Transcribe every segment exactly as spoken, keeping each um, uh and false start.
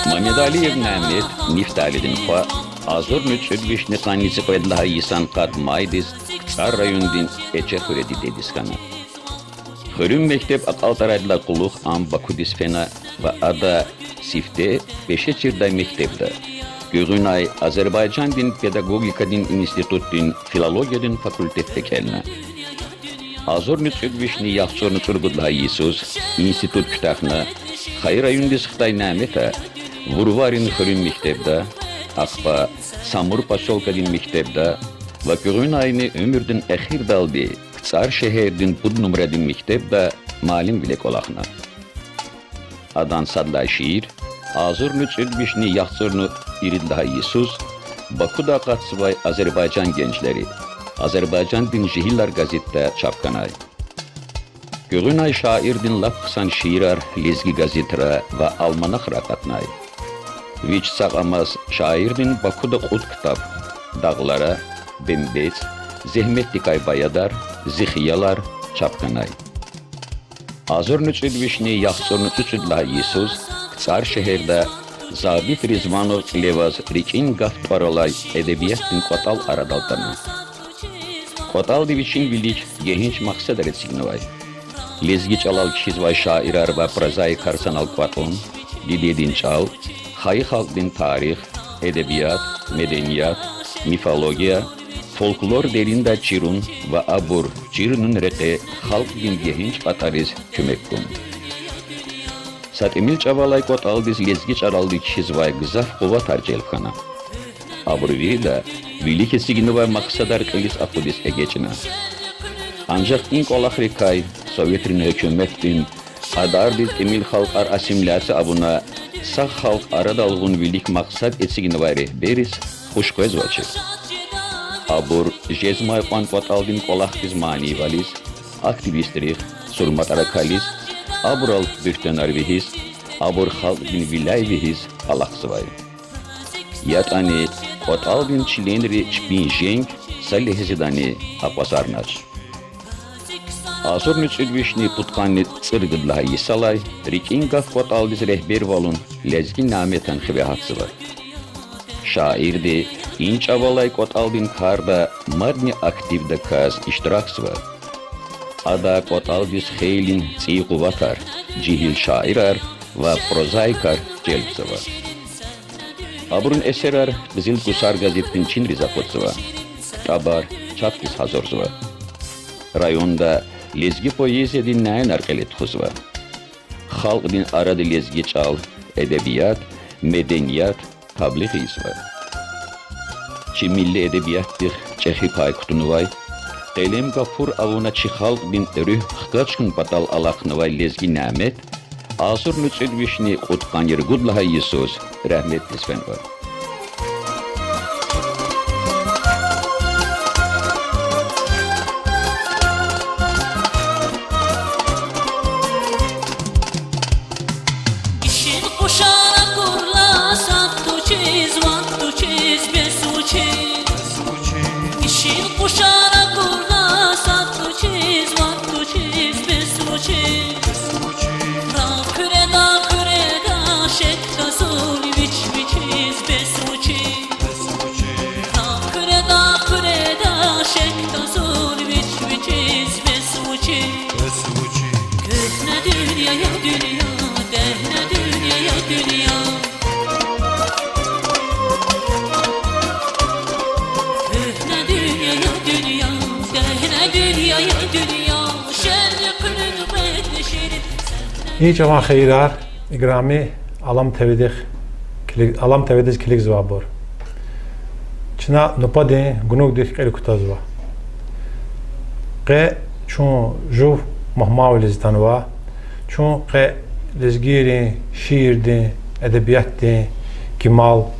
Мамедалиев Нямет, Нифталидин хва, агъзурни кӀуьд вишни къанни цӀикьвед лагьай йисан къад майдиз КцӀар райондин Эче хуьре дидедиз хьана. Хуьруьн мектеб акьалтӀарайдалай кьулухъ ам Бакудиз фена ва ада сифте пеше чирдай мектебда, гуьгъуьнай Азербайжандин педагогикадин институтдин филологиядин факультетда кӀелна. Агъзурни кӀуьд вишни яхцӀурни цӀуругуд лагьай йисуз институт куьтягьна, хайи райондиз хтай Нямета Вурварин хуьруьн мектебда, ахпа Самур посёлкадин мектебда ва гуьгъуьнайни уьмуьрдин эхирдалди КцӀар шегьердин пуд нумрадин мектебда муаллимвиле кӀвалахна. Адан сад лагьай шиир агъзурни кӀуьд вишни яхцӀурни ирид лагьай йисуз Бакуда акъатзавай Азербайжан генжлери Азербайжандин жегьилар газетда чап хьанай. Гуьгъуьнай шаирдин лап хъсан шиирар лезги газетра ва альманахра акъатнай. Вич сагъ амаз шаирдин Бакуда кьуд ктаб: Дагълара, БембецӀ, Зегьметдикай баядар, Зи хиялар чап хьанай. Агъзурни кӀуьд вишни яхцӀурни кӀуьд лагьай йисуз КцӀар шегьерда Забит Ризванов кьиле аваз РикӀин гаф тӀвар алай эдебиятдин кӀватӀал арадал атана. КӀватӀалди вичин вилик гегьенш макьсадар эцигнавай. Лезги чӀалал кхьизвай шаирар ва прозаикар санал кӀватӀун, дидедин чӀал, хайи халкьдин тарих, эдебият, меденият, мифология, фольклор дериндай чирун ва абур чирунин рекье халкьдин гегьенш кьатӀариз куьмек гун. Са тӀимил чӀавалай кӀватӀалдиз лезги чӀалалди кхьизвай гзаф къуватар желб хьана. Абуру вирида вилик эцигнавай макьсадар кьилиз акъудиз эгечӀна. Анжах и кӀвалахрикай советрин гьукуматдин кьадардиз тӀимил халкьар ассимиляция авуна, са халкь арадал гъун вилик макьсад эцигнавай регьберриз хуш къвезвачир. Абур жезмай кьван кӀватӀалдин кӀвалахдиз манийвализ, активистрихъ сурматӀар акализ, абурал буьгьтенар вегьиз, абур халкьдин виляй вегьиз алахъзавай. ЯтӀани кӀватӀалдин членри чпин женг са легьзедани акъвазарнач. Агъзурни кӀуьд вишни пудкъанни цӀуругуд лагьай йисалай РикӀин гаф кӀватӀалдиз регьбервалун Лезги Няметан хиве гьатзава. Шаирди и чӀавалай кӀватӀалдин карда мадни активдаказ иштиракзава. Ада кӀватӀалдиз хейлин цӀийи къуватар, жегьил шаирар ва прозаикар желбзава. Абурун эсерар Къизил Гусар газетдин чинриз акъудзава, ктабар чапдиз гьазурзава. Районда лезги поэзиядин няенар кьиле тухузва. Халкьдин арада лезги чӀал, эдебият, меденият таблигъ ийизва. Чи милли эдебиятдихъ чӀехи пай кутунвай, къелем гапур авуна чи халкьдин руьгь хкаж хьун патал алахънавай Лезги Нямет агъзурни кӀуьд вишни кьудкъанни ругуд лагьай йисуз рагьметдиз фенва. Гишин къушар акурла, сад тушиз, вад тушиз, бес вучиз? Гишин къушар акурла, сад тушиз, вад тушиз, бес вучиз? Рагъ хъуьреда, хъуьреда, шехьда зун вич-вичиз, бес вучиз? Рагъ хъуьреда, хъуьреда, шехьда зун вич-вичиз, бес вучиз? Куьгьне дуьнья я дуьнья, дегьне дуьнья я дуьнья. Куьгьне дуьнья я дуьнья, дегьне дуьнья я дуьнья, шерни къуьн, къветни ширин. И жаван хийирар, играми Алам ТВ-дихъ кили-, Алам ТВ-диз килигзавайбур. Чна нубатдин гунугдихъ кьил кутазва. Къе чун жув мугьманвилиз атанва. Чун къе лезгийрин шиирдин, эдебиятдин кимел,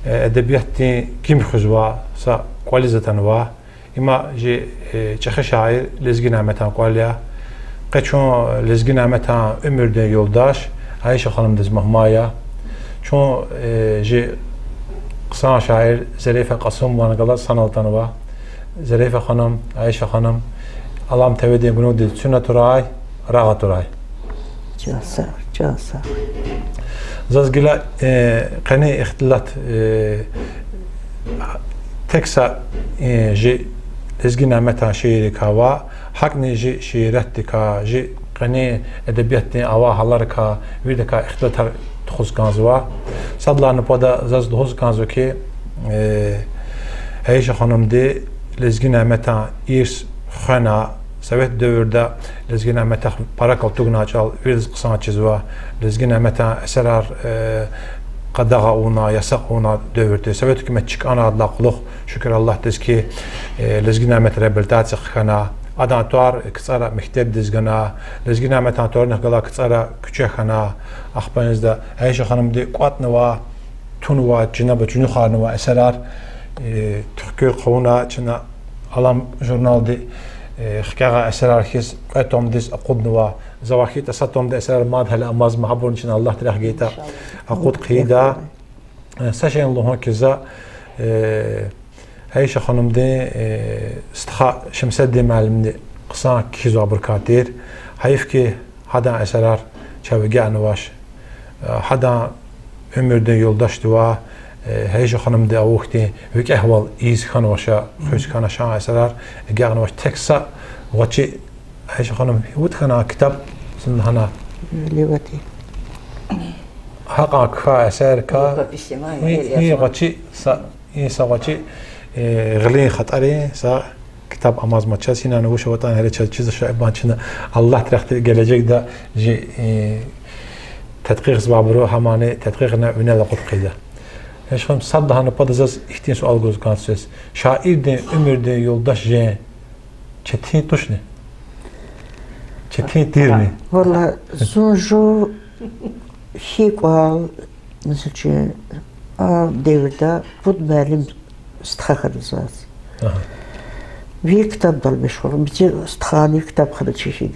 э, эдебиятдин ким хуьзвай са кӀвализ атанва. Има жи, э, чӀехи шаир Лезги Няметан кӀвал я. Къе чун Лезги Няметан уьмуьрдин юлдаш Айиша ханумдиз мугьман я. Чун, э, жи хъсан шаир Зерифа Кьасумован галаз санал атанва. Зерифа ханум, Айиша ханум, Алам ТВ-дин гунугдиз куьн атурай, рагъ атурай. Чан сагъ, чан сагъ. Заз гила, э, къенин ихтилат, э, тек са, э, жи Лезги Няметан шииррикай ва гьакӀни жи шииратдикай, жи къенин эдебиятдин авай гьаларикай, виридакай ихтилатар тухуз кӀанзава. Сад лагьай нубатда заз лугьуз кӀанзава хьи, э, Гьейиша ханумди Лезги Няметан ирс хвена, совет девирда Лезги Няметахъ пара калтугнай чӀал виридаз хъсан чизва, Лезги Няметан эсерар, э, къадагъа авуна, ясакь авуна девир тир. Совет гьукумат чкӀанайдалай кьулухъ, шукур Аллагьдиз хьи, э, Лезги Нямет реабилитация хъхьана, адан тӀвар КцӀара мектебдиз гана, Лезги Няметан тӀварунихъ галай КцӀара куьче хьана, ахпа инзда Гьейиша ханумди кӀватӀнава, тунва, чинаба чуьнуьхарнава эсерар, э, туькӀуьр хъувуна чна Алам журналди, э, хкягъай эсерар хьиз кьве томдиз акъуднава. Завай хьайитӀа са томдин эсерар мад гьеле амазма, гьабурни чна Аллагьди рехъ гайитӀа акъуд хъийида. Э, са шейни лугьун хьи за, э, Гьейиша ханумдин, э, стха Шемседдин муаллимни хъсан кхьизвайбурукай тир. Гьайиф хьи, гьадан эсерар чав агакьнавач. Э, гьадан уьмуьрдин юлдашдивай, э, Гьейиша ханумди авухьтин викӀегьвал ийиз хьанвач, хуьз хьанач, а эсерар агакьнавач. Тек са гъвечӀи, Гьейиша ханум, вуч хьана ктаб, сунна гьана? Гьакьван кхьей эсеррикай и, и гъвечӀи са, и са гъвечӀи, э, гъилин хатӀарин са ктаб амазма чаз, гьинани вуч аватӀани гьеле чаз чизвач, ибур чна Аллагьди рехъ тир, гележегда жи, э, тадкъикъзавайбуру гьамани тадкъикъна винел акъуд хъийида. Гьейиша ханум, сад лагьай нубатда заз ихьтин суал гуз кӀанзава: шаирдин уьмуьрдин юлдаш жен четин тушни? Четин тирни? Валлагь, зун жув хьи кӀвал, мисал яз, а девирда пуд муаллим стха хьана заз. Вири ктабдал машгъул, мици стхани ктабханачи хьи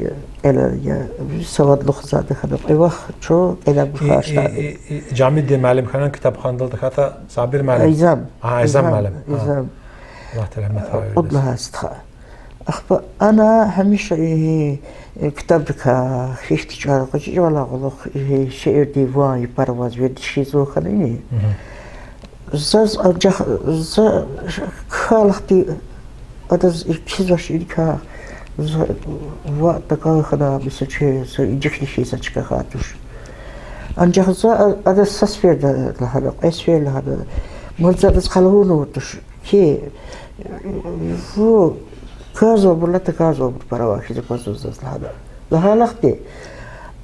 кӀела, я, савадлу хизанда хьана, кьве вах чун кӀелайбур хьаштӀарда. Жамиддин муаллим хьана ктабханадал тахьайтӀа Сабир муаллим? Айзам. А, Айзам муаллим. Айзам. Аллагьди рагьмет гъайи. Кьуд лагьай стха. Ахпа ана гьамиша и, э, ктабрикай, хьихьтин чӀал, гъвечӀи чӀалалай кьулухъ, и шиирдин ван япара аваз вердиш хьиз хьана и. Заз анжах, за кхьей вахтунда адаз и кхьизвай шииррикай, за ваъ, такай хьана, мисал яз, са инжиклу хьиз а чка хьайи туш. Анжах за а-, адаз са сеферда лагьана, кьве сеферда лагьана, мад за адаз къалурнавай туш. Хьи, ву, кӀанзавайбурулай такӀанзавайбур пара авай хьиз аквазва заз лагьана. Лагьай вахтунда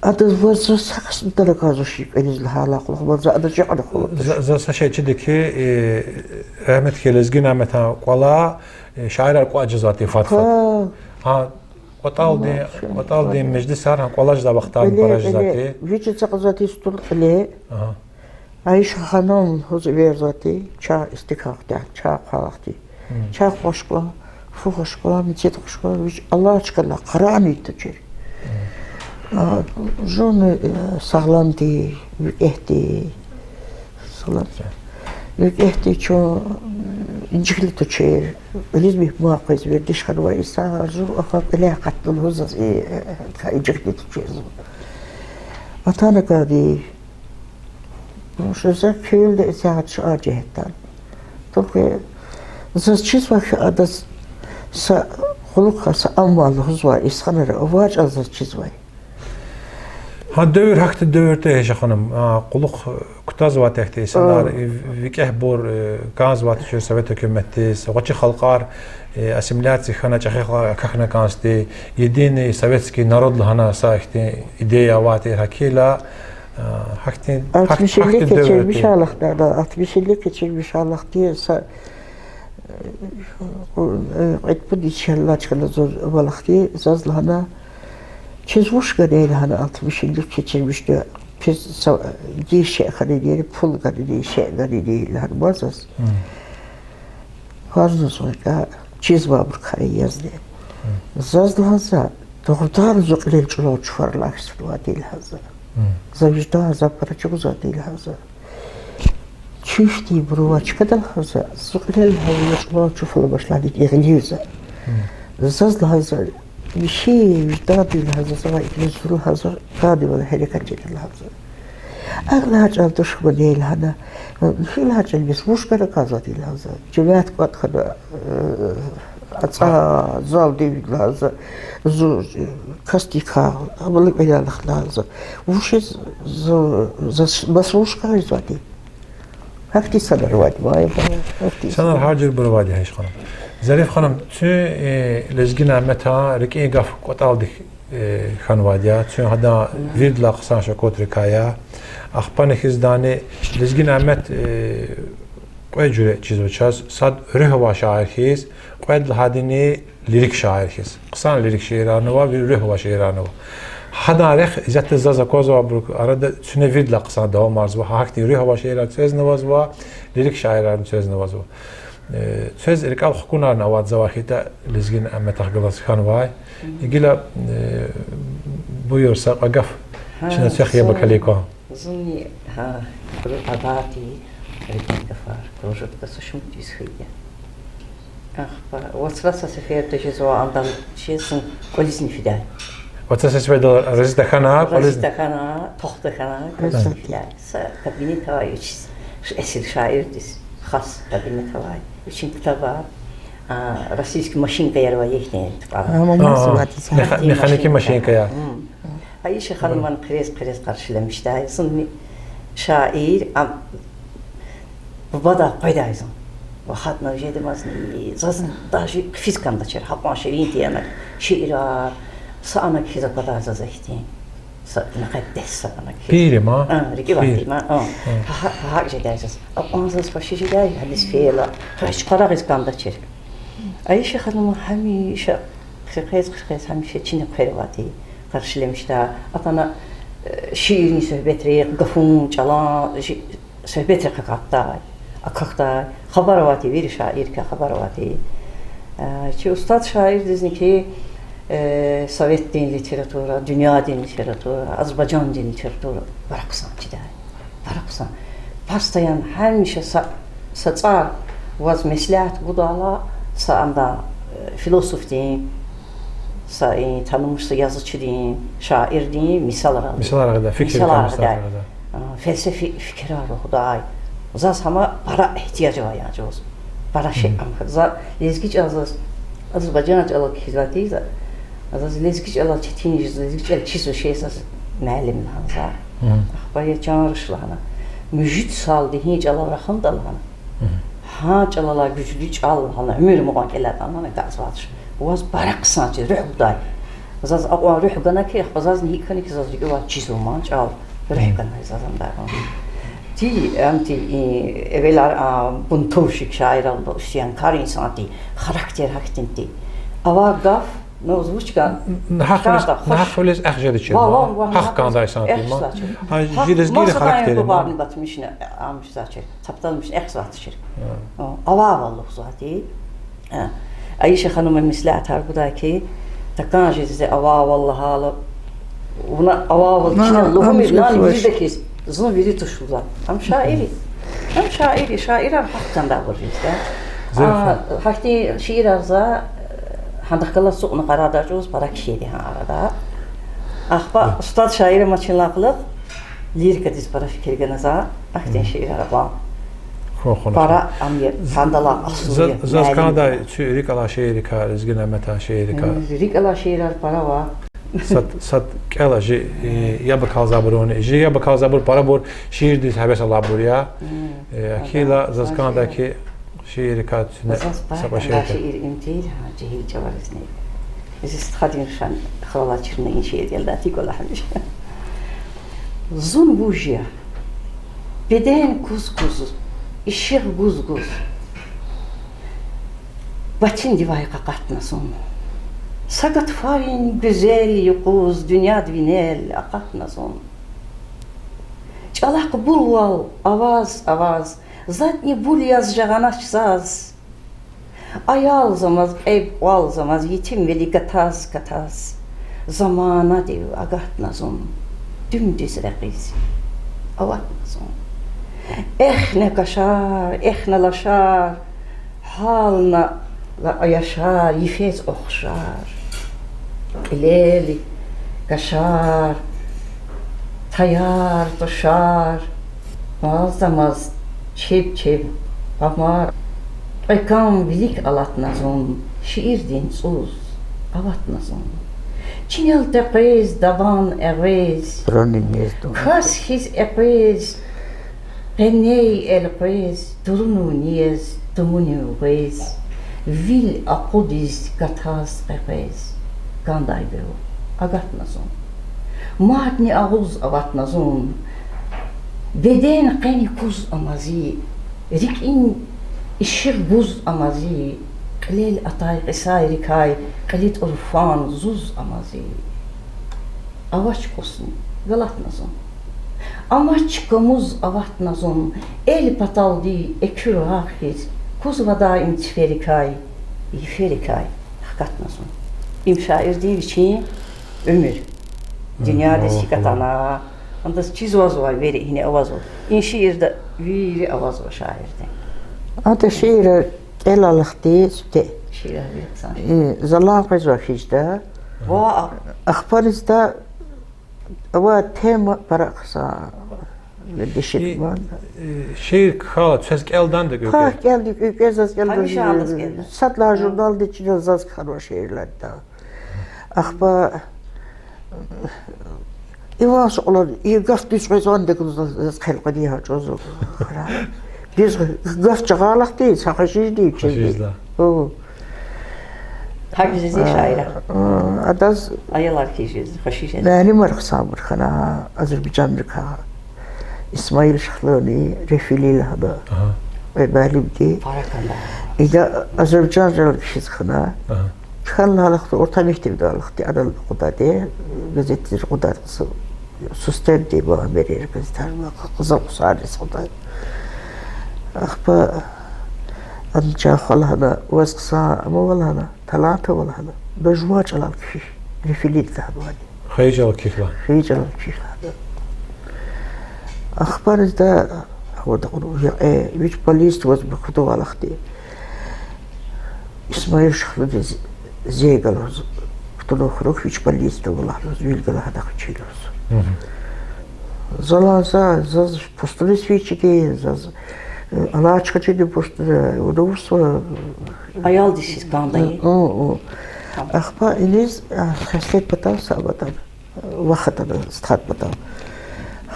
адаз ваз заз са кьисметдал акӀанзавачир кӀвализ лагьайдалай кьулухъ мад за адаз жакьана хъувуна туш. За, за са шей чида хьи, э, рагьметлу Лезги Няметан кӀвале, э, шаирар кӀватӀ жезвайтир фад-фад. Гьа, кӀватӀалдин, кӀватӀалдин межлисар гьа кӀвале жезвай вахтарни пара жезвайтир. Вич цӀакьазвайтир стул кьиле. Гьейиша ханум лугьуз эверзавайтир, чай, истикан кьатӀ, чай хъвай вахтунда. Чай хъваш кван, фу хъваш кван, мецед хъваш кван, вич алай чкадал къарагъна тушир. А, жувни, э, сагъламди, викӀегьди, сагълам. ВикӀегьди чун, инжиклу тушир, илиз мугьман къвез вердиш хьанвай инсан, жув акван кьиле акъатна лугьуз заз, э, инжиклу тушир зун. Атана кӀанди, Вуч за куьлда эцягъач а жигьетдай. Только заз чизвай хьи, адаз са кьулухъ са амал лугьузвай инсанар авай чӀал заз чизвай. Гьа девир гьахьтин девирди, Гьейиша ханум, а, кьулухъ кутазвай текди инсанар, а, ви-, викӀегьбур, э, кӀанзавай тушир совет гьукуматдиз, гъвечӀи халкьар, э, ассимиляция хьана, чӀехи халкьар акахьна кӀанзавайди, единый советский народ лагьана са ихьтин идея авайтир гьакӀ хьайила, а, гьахьтин, гьахьтин девирди. Алтмиш йыллык кечирмиш алахъда, да, алтмиш йыллык кечирмиш алахъди са, э, э, кьвед-пуд йис алай чкадал зун авай вахтунда заз лагьана, чиз вуч гана лагьана, алтмиш йыллык кечирмишда, чиз са, э, гьич шей хьанвайди, пул гана, гьич шей гана лагьана заз. Гьазни зун кӀа чизвайбур кай язни. Заз лагьана за, дугъриданни зун кьилел чӀулав чуфаралай хьиз хьанвайди лагьана за. За виждан, за пара чӀугвазвайди лагьана за. Чуьхьтинбурувай чкадал лагьана за, зун кьилел гьавиляй чӀулав чуф аламач лагьана гъилив за. Заз лагьана за, Вичи виждандин лаза, сава икни зуру лаза, кадивал гьерекат жеди лаза. Акьван чӀал туш хьуй лагьана, вичи лагьай чӀал бес вуж кара кӀанзаватӀа лагьана, жемят кӀватӀ хьана, э, ацӀа, залдив лагьана, зу-, касдикай, амалакьвилелай лагьана. Вучиз зу-, заз маса вуж кӀанзаватӀа? Гьахьтин санар авайди вай, гьахьтин. Санар гьар жуьребур авайди я, Айиша ханум. Зарифа ханум, куьн, э, Лезги Няметан рикӀин гаф кӀватӀалдик, э, хьанвайди я, куьн гьадан виридалай хъсан шакотрикай я. Ахпани хьиз дани Лезги Нямет, э, кьве жуьре чизва чаз, сад руьгь авай шаир хьиз, кьвед лагьайдини лирик шаир хьиз. Хъсан лирик шиирарни ава, вири руьгь авай шиирарни ава. Гьадан рехъ исятда заз аквазвайбурукай арада куьне виридалай хъсан давамарзава. Гьахьтин руьгь авай шиирар квезни авазва, лирик шиирарни квезни авазва. Э, квез рикӀел хкунарни авайди завай хьайитӀа, Лезги Няметахъ галаз хьанвай. Гила, э, буюр, са кьве гаф чна квехъ яб акализ кван. Зунни, гьа, кьуру адати, рикӀин гафар, кружокда са шумуд йис хьайиди я. Ахпа вацра са сеферда жезва, андан чиз зун кӀвализни фидай. Вацра са сеферда рази тахьана, кӀвализ. Рази тахьана, тохда хьана, кӀвализни фидай. Са кабинет авай вичиз, ш-, эсил шаирдиз хас кабинет авай. Вичин ктабар, а, российский машинкаяр авай ихьтин типара. Механикий машинкаяр. Айиша ханумни хъирез-хъирез къаршиламишдай. Зунни шаир, ам, бубадай къведай зун. Ва гьатна жедамазни, заз даже хъфиз кӀандачир, гьакьван ширин тир ана шиирар, са ана кхьиз аквадай заз ихьтин. Са мукъаддес са ана кхьиз. Пири ма? А, рикӀивай пири ма. Гьа-, гьа-, гьакӀ жедай заз. Акьван заз хвеши жедай, гьаниз фейила. Гьич къарагъиз кӀандачир. Айиша ханум гьамиша хъиркъвез-хъиркъвез, гьамиша чина хъвер авайди, къаршиламишдай. Атана, э, шиирни суьгьбетрихъ, гафун, чӀалан, жи-, суьгьбетрихъ акахьдай, акахьдай, хабар авайди, вири шаиррикай хабар авайди. Э, чи устад шаирдизни хьи, э, советдин литература, дуьньядин литература, азербайжандин литература пара хъсан чидай. Пара хъсан. Постоянно, гьамиша са, са цӀар ваз меслят гудайла, са анда, э, философдин, са и танумуш са язучидин, шаирдин мисалар, мисалар гъидай, фикирар, мисалар гъидай, а, фелсефи фикирар лугьудай. Заз гьама пара игьтияж авай я чӀавуз. Пара шей ам. За лезги чӀал заз, азербайжан чӀалал кхьизвайди за, заз лезги чӀалал четин жез, лезги чӀал чизвачир заз муаллим лагьана за. Ахпа я чан руш лагьана. Муьжуьд салди гьи чӀалал рахунатӀа лагьана, гьа чӀалалай гуьжлу чӀал лагьана, уьмуьр мукьван кӀелайтӀа лагьана, агакьзавач. Ваз пара хъсан чиз, руьгь гудай. Заз акьван руьгь гана хьи, ахпа зазни гьикӀ хьана хьи, заз рикӀивай чизва ман чӀал, руьгь гана заз андар. Ти, ам ти, и, эвелар, а, бунтовщик шаирар, исянкар инсан ти, характер гьахьтин ти. Авай гаф, ну, озвучка, нагьахъ вилиз, нагьахъ вилиз эхь жедачир ма. Гьахъ кӀандай инсан ти ма. Жи лезгийрин характер ма. Бубадин батмишна, ам жезвачир, цапдалмишна эхзавачир. Авайвал лугьузвайди. Айиша ханума меслятар гудай хьи, такӀан жезва авайвал лагьайла, вуна авайвал чна лугьумир, нани вирида хьиз, зун вири туш лугьузва. Ам шаир я. Ам шаир я, шаирар гьахъ кӀандайбур жезва. Гьахьтин шиирар за гьадахъ галаз ацукьна къарагъдай чӀавуз пара кхьейди гьа арада. Ахпа устад шаир амачирла кьулухъ лирикадиз пара фикир гана за, ахьтин шиирар акьван. Пара ам я, кӀандалай аслу я, заз кӀандай цуь рикӀ алай шииррикай, Лезги Няметан шииррикай. РикӀ алай шиирар пара ава. Сад, сад кӀела жи, э, яб акалзавайбуруни, жи яб акалзавайбур парабур, шиирдиз гьевес алайбур я. Э, акила заз кӀандай хьи, шииррикай цуьне са кьве шиир. Заз пара кӀандай шиир им тир, гьа, жегьил чӀаваризни. Зи стхадин рушан хуралай чирна и шиир гелдай, тик вала гьамиша. Зун вуж я? Беден куз-куз, ишигъ гуз-гуз, батиндивай къакъатна зун. Са гатфарин гуьзел юкъуз дуьньяд винел акъатна зун. ЧӀалахъ булвал аваз-аваз, затӀни бул яз жагъанач заз. Аялзамаз, кьеб кьвалзамаз, етимвили гатаз-гатаз, заманадив агатна зун, дуьм дуьз рекьиз аватна зун. Эхна кашар, эхна лашар, гьална ла-, яшар, йифез ухшар. Кьилел кашар, таяр, тушар, маз-маз чеб-чеб гъамар. Кьве кам вилик алатна зун, шиирдин цӀуз аватна зун. Чинел текъвез, даван эгъвез, кас хьиз экъвез, къеней элкъвез, турунив нез, тумунив гъвез, вил акъудиз, гатаз къекъвез, кӀандай вев агатна зун. Мадни агъуз аватна зун, беден къени куз ама зи, рикӀин ишигъ гуз ама зи, кьилел атай кьисайрикай кьили тӀурфан зуз ама зи. Авач кӀусни, галатна зун. Амач камуз аватна зун, эл паталди экуь рагъ хьиз, кузвай даим циферикай, йиферикай хкатна зун. Им шаирдин вичин уьмуьр. Дуьньядиз хкатна, адаз чизвазвай вири гьина авазва. И шиирда вири авазва шаирдин. Ада шиир кӀелалди сифте. Шиир гьикьван? Э, залан къвезва хьиз жеда. Ва ахпа ризда ава тема пара хъсан дишит ман. Шиир кхьайла квез кӀелдайди я? Квез кӀелда, квез заз кӀелда. Гьамиша заз кӀелда. Сад лагьай журналдин чина заз кхьенва шиирар лада. Ахпа Иван Соколов, и гаф дуьз къвезвайди я, заз хъел къведай гьа чӀавуз. Дуьз гаф жагъайла хьи, са хвеши жеди чиз. Хвеши жеда. О. Гьакӏ жезва шаирар. А, адаз аялар хьиз жез, хвеши жез. Муаллимар хъсанбур хьана, азербайжанрикай. Исмаил Шихлани, Рефили лагьана. Ага. Э, муаллимди. Пара кьван. Ида азербайжанрал кхьиз хьана. Ага. Хьана лагьана хьи, орта мектебдал хьи, адал акъудайди, газетдиз акъудайди, су-, сустедди ва мери газетар ва къиза ксариз акъудай. Ахпа ада чахъ лагьана, ваз хъсан ама лагьана, талант ава лагьана, бажва чӀалал кхьихь, Рефилиди лагьана. Хайи чӀалал кхьихь лагьана. Хайи чӀалал кхьихь лагьана. Ахпа ризда, гъвада кьур, я, э, вич баллист ваз бакудавалахди. Исмаил Шихлудиз зе галаз, кутуна хурухъ вич баллист валахлуз, вил галагьана хъчилуз. Мгм. Залан за, заз пустуниз фичиди, заз, э, алай чка чиди пустуна, удовольство. Аялдиз сиз кандай? О, о. Ахпа иниз, а, хеслет патав саватан. Вахатана стхад патав.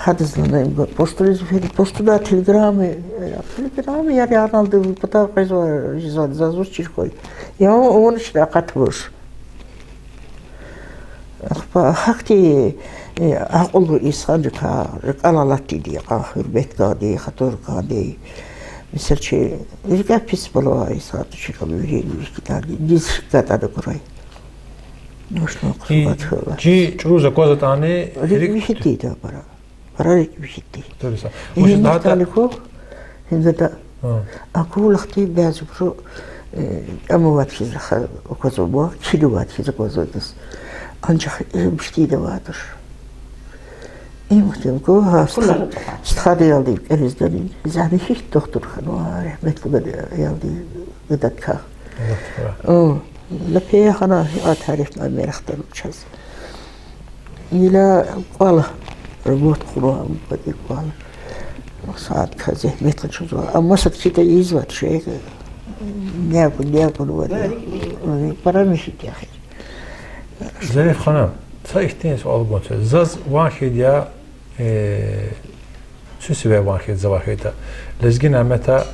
Гьадаз лагьана им пустуниз фин, пустуна телеграмма, э, телеграмма яр яналди патав къвезва, жезва, заз вуч чир хьуй. Я вун ишна акъатмуш. Ахпа гьахьтин, э, акьуллу инсанрикай рикӀел алатди, кьван гьуьрмет кӀанди, хатур кӀанди. Мисал чи, рикӀе пис балай инсан тушир, вири вири кӀанди, низ гатӀана гурай. Нушна хъсугъат хьайила. Чи чӀуруз аквазватӀани, рикӀ вихьидида пара. Пара рикӀ вихьиди. Гьуьрметдалди квахь, гьингада акур лагьайтӀа бязибуру, э, амавайди хьиз аквазва, килигайди хьиз аквазва адаз. Анжах, э, вихьидида авайди туш. Им хьтин квахь, стха-, стхади аялди кӀелиз гани, зани гьихьтин духтур хьанва, рагьметлу гада аялди гададикай. Аллагь тукӀвара. О, лап я хьана, гьикьван тариф ман мерахда чаз. Гила кӀвал, работа хьурай, бади кӀвал. Садака зегьмет къачузва. Амма сад кида ийизвач, э, небу, небу вади. Пара михьи яхи. Зариф ханум, са ихьтин суал гун це. Заз ван хьайиди я, э, цуьк сивяй ван хьайиди, завай хьайитӀа, Лезги Нямета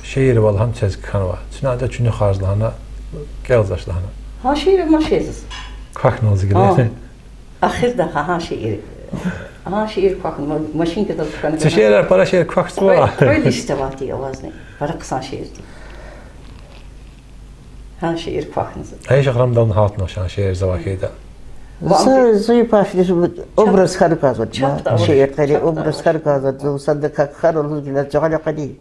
шиирвал гьам цез кхьенва. Цуьнадаз чуьнуьхарзава лагьана, кӀелзавач лагьана. Гьа шиир машиниз. Квахьнава зи гила. Гьа. Эхирда гьа, гьа шиир. Гьа шиир квахьна, ма-, машинкадал кхьена. Ци шиирар, пара шиир квахьзава. Квай, квай лист авайди я вазни. Пара хъсан шиир тир. Гьа шиир квахьна заз. Ай, Шагьрамдални гьалтнава гьа шиир завай хьайитӀа. Ва ам зи, зи паф образ хьана кӀанзава, чапда ма, шиир къени образ хьана кӀанзава, зун садакай кхьенва лугьуз гила жагъана къени.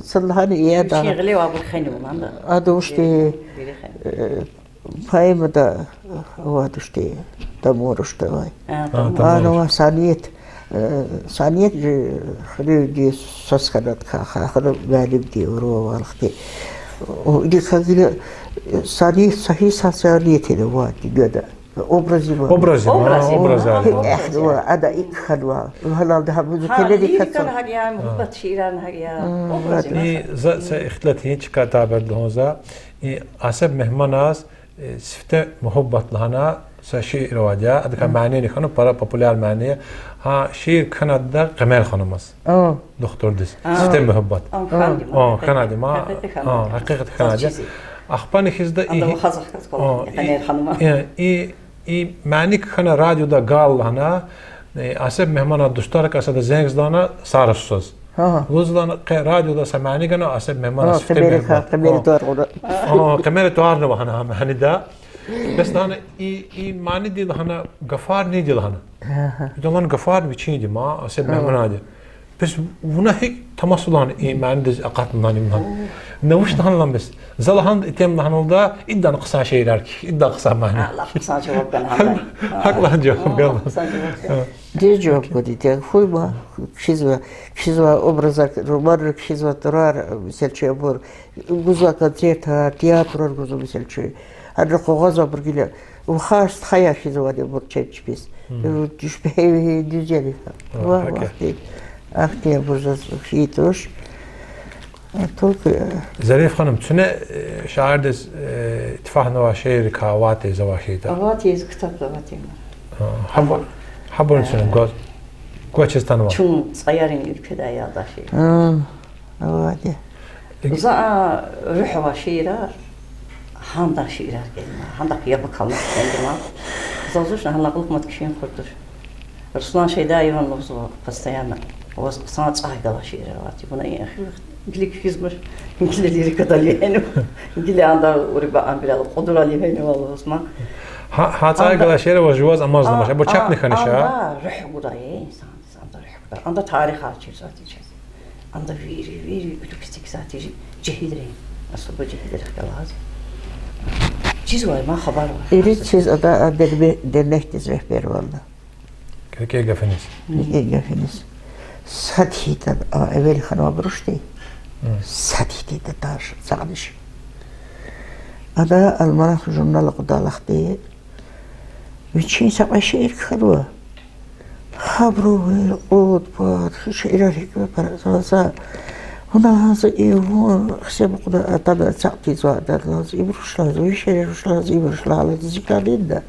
Са лагьана я да. Вичин гъиле авайбур хьанва, ман да. Ада вучтин, э, поэмада авайди вучтин, Дамур вучтин авай. А, Дамур. Ана ва сонет, э, сонет жи хрюди сас хьанатка, ха-, хру муаллимди урувалахъди. О, или хагила сани сахи са сани тина ва дигада. Образима. Образима, образар. Эхва, ада икӏ хьанва. Лагьаналда гьа бузукенеди катса. Гьа, лирикан гьакӏ я, муьгьуьббат шииран гьакӏ я. Образима. И за са ихтилат гьи чка табер лугьун за. И Асеф Мегьманаз, э, Сифте муьгьуьббат лагьана са шиир авайди я. Адакай манини хьана, пара популяр мани я. Гьа шиир кхьенвайди я Къемер ханумаз. Духтурдиз. Сифте муьгьуьббат. О, кхьенвайди я. Гьакъикъат кхьенвайди я. Ахпани хьиз да и, и, и мани кхьена радиода гал лагьана, э, Асеф Мегьманан дустарикай сада зенг лагьана, Сара сусаз. Лугьуз лагьана, къе радиода са мани гана, Асеф Мегьманаз Сифте муьгьуьббат. Къемери тӏварни ва гьана гьа манида. Бес лагьана и, и маниди лагьана гафар ниди лагьана. Идан лагьана гафар вичинди ма, Асеф Мегьмананди. Бес вуна гьикӏ тамас лагьана и манидиз акъатна лагьана им лагьана. На вуч лагьана лагьана бес. За лагьана итим лагьаналда, идан хъсан шиирар кхьихь, идан хъсан мани. Гьакӏ лагьана жаваб гана. Дуьз жаваб гуди, хуй ма, кхьизва, кхьизва образар, романрик кхьизва тӏварар, месела, чи абур гузва концертар, театрар гузва, месела, чи. Гьана къугъваз абур гила, вахаш стхаяр физвайди абур чеб чпиз. Дуьшпехъи дуьз яни. Ва, вахъти, ахьтин абур заз хьайи туш. Зариф ханум, куьне, э, шаирдиз, э, итфагьнавай шииррикай аватӏа завай хьайитӏа? Аватӏа, зи ктабда аватӏа. Гьабур, гьабур куьне гваз, гвачиз атанва? Чун цӏаярин уьлкведай я ада шиир. Аватӏа. За а руьгь авай шиирар, гьадан шиирар кӏелна, гьадахъ яб акална кхьенва. Заз зун гьа накълух мад кхьин хуьр туш. Руслан Шайдаеван лугьузва постоянно, ваз хъсан цӏай галай шиирар аватӏа. Вуна и эхир вилик кхьизмач, гила лирикадал вегьенва, гила анда уриба амбирал кьудрал вегьенва лугьузма. Гьа, гьа цӏай галай шиирар ваз жуваз амазламач, абур чапни хьанач. Анда руьгь гудай инсандиз, анда руьгь гудай, анда тарихар чирзавайди чаз. Анда вири, вири уьлкведик затӏ жи-, жегьилрин, особо жегьилрихъ галаз. Чизвай ма хабар ава. Ирид чиз ада а дербе-, дернекдиз регьбервална. РикӀин гафиниз. РикӀин гафиниз. Сад хьайитӀа, а, эвел хьанвайбурушди. Сад хьайитӀа таш, цӀагъдиш. Ада Алманах журнал акъудалди, вичин са кьве шиир кхьенва. Гьабуру вири кьуд-пад, гьи шиирар гьикӀ пара за, за. Вуна лагьанза и вун хсеб акъудна атана цӀакь тийизвай ада лагьанза, ибур руш лагьанза, ви шиирар руш лагьанза, ибур руш лагьанза, зи кӀанидна.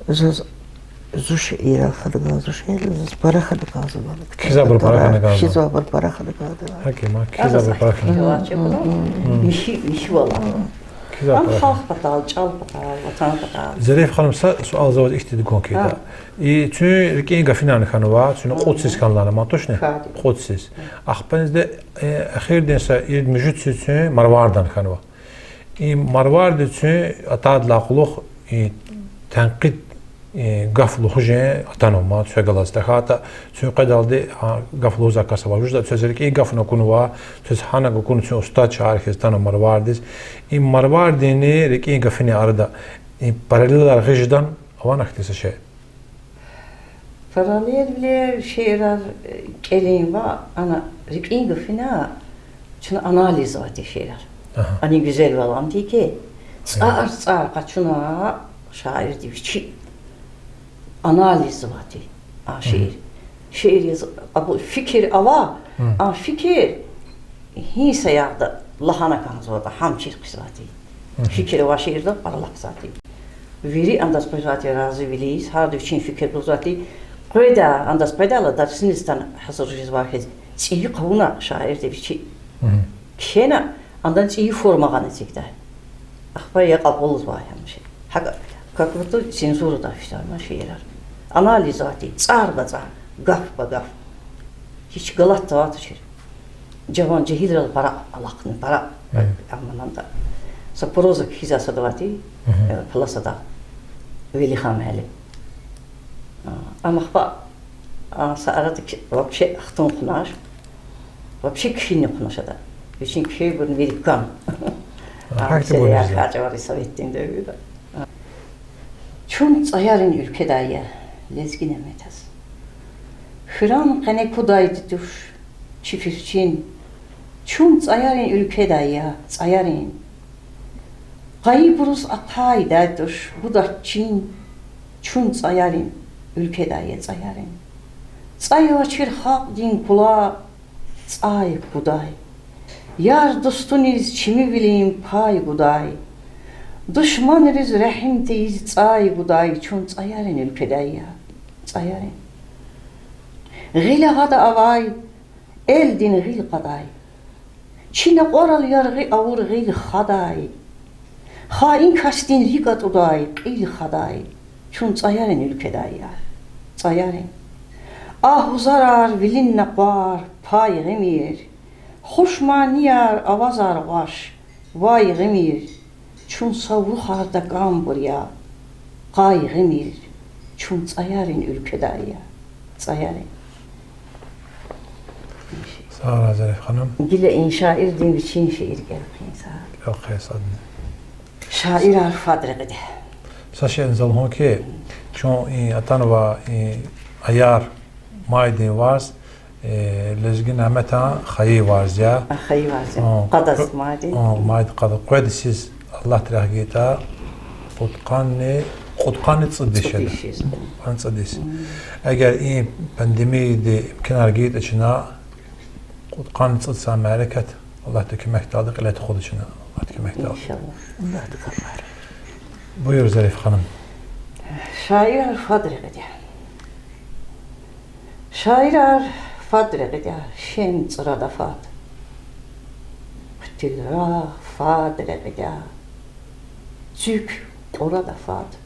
Заз зу шиирар хьана кӀанзава, зу шиирар заз пара хьана кӀанзава. Кхьизвайбур пара хьана кӀанзава. Кхьизвайбур пара хьана кӀанзава. ГьакӀ я, кхьизвайбур пара хьана. Михьи, михьивал. Кхьизвайбур пара хьана. Халкь патал, чӀал патал, ватан патал. Зариф ханум, са суал заваз ихьтинди гун хьайитӀа. И цуьн РикӀин гафинани хьанва, цуьн кьуд йис хьана лагьана ман, тушни? Кьуд йис. Ахпанизда, э, эхирдин са ирид-муьжуьд йисуз цуьн Марвардан хьанва. И Марварди цуьн атайдалай кьулухъ, и тенкьид, и гаф лугьуз жен атанва ман цуьгъ галаз. ТахьайтӀа цуьн къведалди, а, гаф лугьузвай кас ава. Вучиз лагьайтӀа цуьз рикӀин гафни акунва, цуьз гьана акун, цуьн устад шаир хьиз атанва Марвардиз. И Марвардинни рикӀин гафинин арада и параллелар гъиз жедани, авани ахьтин са шей? Параллелвилер, шиирар, э, кӀелин ва ана рикӀин гафина, чна анализзавайди шиирар. Ана гуьзелвал ам тир хьи, цӀар-цӀар къачуна шаирди вичи анализзавайди а шиир. Шиир яз абур фикир ава, а фикир гьи саягъда лагьана кӀанзаватӀа, гьам чир хъийизвайди. Фикир авай шиирда пара лап затӀ я. Вири андаз къвезвайди разивилиз, гьарда вичин фикир гузвайди. Къведа, андаз къведайла, дарсуниз атана гьазур жезвай хьиз, цӀийи хъувуна шаирди вичи. Кхьена, андан цӀийи форма гъана эцигдай. Ахпа я кьабулзавай гьамиша. ГьакӀ, как будто цензурадай физвай ман шиирар. Анализзавайди, цӀар ба цӀар, гаф ба гаф. Гьич галатзавай тушир. Жаван жегьилрал пара алахъна, пара аммананда. Са проза кхьизвай сад авайди, э, классда, Велихан муаллим. А, ам ахпа, а, са арада вообще хтун хъунач, вообще кхьинни хъунач ада. Вичин кхьейбурни вири кана. А, гьахьтин месэлаяр бур я. Кьве чӀавари советдин девирда. Чун цӀаярин уьлкведай я, Лезги Няметаз. Хьран къене кудайди туш чи фирчин, Чун цӀаярин уьлкведай я, цӀаярин. Къайибуруз ахъайдай туш, гудач чин, чун цӀаярин уьлкведай я, цӀаярин. ЦӀай авачир халкьдин кула цӀай гудай. Яр-дустуниз чимивилин пай гудай. Душманриз регьим тийиз цӀай гудай, чун цӀаярин уьлкведай я, цӀаярин. Гъил агъада авай, элдин гъил кьадай. Чи накьварал яргъи авур гъил хадай. Хаин касдин рикӀ атӀудай, кьил хадай. Чун цӀаярин уьлкведай я, цӀаярин. Агь-узарар, вилин накъвар, пай гъимир. Хуш манияр, авазар гъваш, вай гъимир. Чун са урухар такӀанбур я, къай гъимир. Чун цӀаярин уьлкведай я, цӀаярин. Сагърай, Зариф ханум. Гила и шаирдин вичин шиир кӀел хъийин сагърай. Кьве хъсан садни. Шаирар фад рекьида. Са шейни за лугьун хьи, чун и атанва и аяр майдин варз, э, Лезги Няметан хайи варз я. А, хайи варз я. О, къадаз къ-, майди. О, майди къада. Къведа сиз, Аллагьди рехъ гайитӀа, кьудкъанни, кьудкъанни цӀуд йис жеда. ЦӀуд йис жеда. Кьудкъанни цӀуд йис. Мм. Эгер и пандемияди имканар гайитӀа чна, кьудкъанни цӀуд йисан мярекат Аллагьди куьмекдалди кьиле тухуда чна. Аллагьди куьмекдалди. Иншаллагь. Аллагьди куьмек. Буюр, Зариф ханум. Шаирар фад рекьида. Шаирар фад рекьида, шем цӀрада фад. Хъуьтуьл рагъ фад рекьида, цуьк кьурада фад.